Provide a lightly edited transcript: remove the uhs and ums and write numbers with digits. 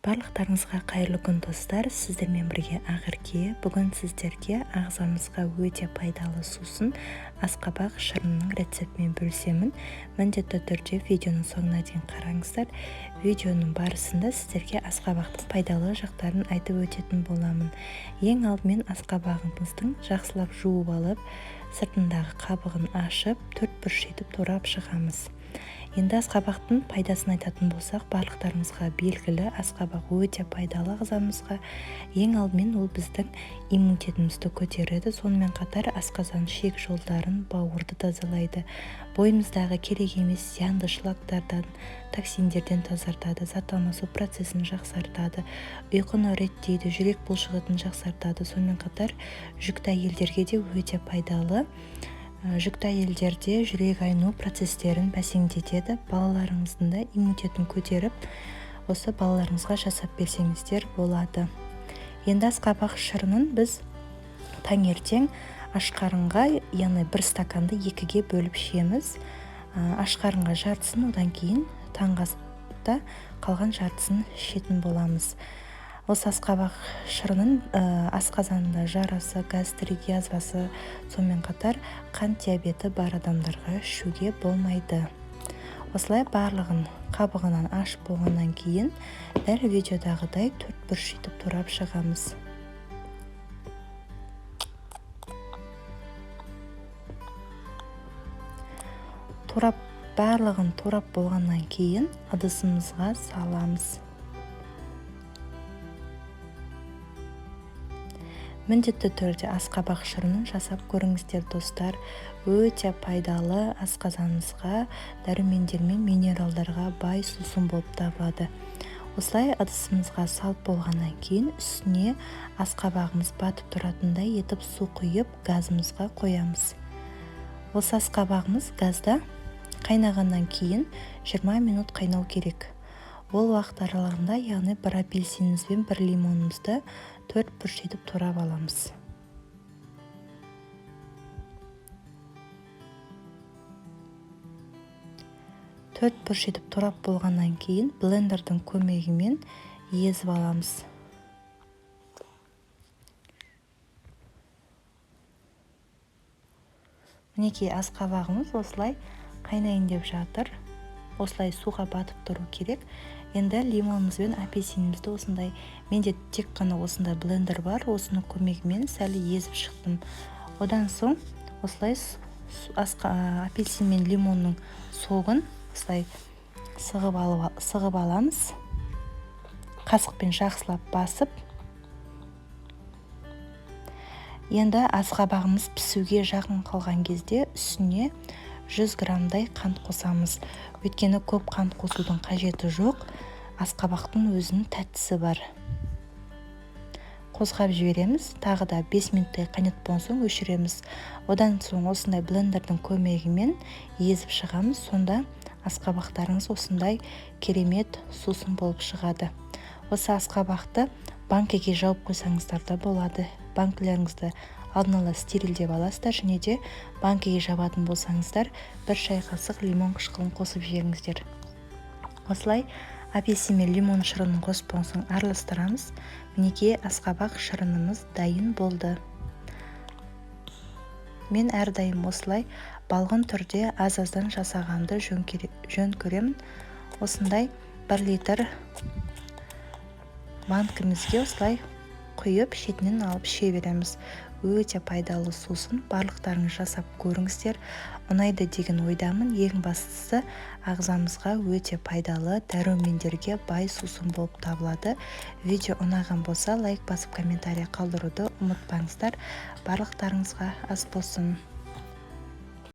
Барлықтарыңызға қайырлы күн, достар! Сіздермен бірге Ақерке. Бүгін сіздерге ағзамызға өте пайдалы сусын, асқабақ шырынының рецептімен бөлісемін. Міндетті түрде видеоның соңына дейін қараңыздар. Видеоның барысында сіздерге асқабақтың пайдалы жақтарын айтып өтетін боламын. Ең алдымен асқабағымыздың жақсылап жуып алып, сыртындағы қабығын ашып, төрт бұрыш етіп турап шығамыз. Енді асқабақтың пайдасын айтатын болсақ, барлықтарыңызға белгілі, асқабақ өте пайдалы ағзамызға. Ең алдымен ол біздің иммунитетімізді көтереді, сонымен қатар асқазан, ішек жолдарын, бауырды тазалайды, бойымыздағы керек емес зиянды шлактардан, токсиндерден тазартады, зат алмасу процесін жақсартады, ұйқыны реттейді, жүрек бұлшықетін жақсартады. Сонымен қатар жүкті әйелдерге де өте пайдалы. Жүкті әйелдерде жүрек айну процестерін бәсеңдетеді. Балаларыңыздың да иммунитетін көтеріп, осы балаларыңызға жасап берсеңіздер болады. Енді асқабақ шырынын біз таңертең аш қарынға, яғни бір стаканды екіге бөліп ішеміз. Аш қарынға жартысын, одан кейін таңғы аста қалған жартысын ішетін боламыз. Осы асқабақ шырынын асқазанында жарасы, гастрит, язвасы, сонымен қатар қант диабеті бар адамдарға ішуге болмайды. Осылай барлығын қабығынан ашып болғаннан кейін дәл видеодағыдай төрт бұрыш етіп турап шығамыз. Барлығын турап болғаннан кейін ыдысымызға саламыз. Міндетті түрде асқабақ шырынын жасап көріңіздер, достар. Өте пайдалы, асқазанымызға дәрумендер мен минералдарға бай сусын болып табылады. Осылай ыдысымызға салып болғаннан кейін үстіне асқабағымыз батып тұратындай етіп су құйып, газымызға қоямыз. Осы асқабағымыз газда қайнағаннан кейін 20 минут қайнау керек. Ол уақыт аралығында, яғни бір апельсиніміз бен бір лимонымызды төрт бұрыш етіп турап аламыз. Төрт бұрыш етіп турап болғаннан кейін блендердің көмегімен езіп аламыз. Мінекей, асқабағымыз осылай қайнайын деп жатыр. Осылай суға батып тұру керек. Енді лимонымыз бен апельсинімізді осындай, менде тек қана осындай блендер бар, осының көмегімен сәл езіп шықтым. Одан соң осылай апельсин мен лимонның согын осылай сығып аламыз. Қасықпен жақсылап басып. Енді асқабағымыз пісуге жақын қалған кезде үстіне 100 граммдай қант қосамыз. Өйткені көп қант қосудың қажеті жоқ, асқабақтың өзінің тәттісі бар. Қозғап жібереміз, тағы да 5 минуттай қайнатып болған соң өшіреміз. Одан соң осындай блендердің көмегімен езіп шығамыз, сонда асқабақтарыңыз осындай керемет сусын болып шығады. Осы асқабақты банкеге жауып қойсаңыздар да болады. Банкілеріңізді алдын ала стерилдеп аласыздар, және де банкеге жабатын болсаңыздар, бір шай қасық лимон қышқылын қосып жіберіңіздер. Осылай апельсин мен лимон шырынын қосып болған соң араластырамыз. Мінекей, асқабақ шырынымыз дайын болды. Мен әрдайым осылай балғын түрде аз-аздан жасағанды жөн көремін. Осындай 1 литр банкімізге осылай құйып, шетінен алып іше береміз. Өте пайдалы сусын, барлықтарыңыз жасап көріңіздер. Ұнайды деген ойдамын. Ең бастысы, ағзамызға өте пайдалы, дәрумендерге бай сусын болып табылады. Видео ұнаған болса, лайк басып, комментарий қалдыруды ұмытпаңыздар. Барлықтарыңызға ас болсын.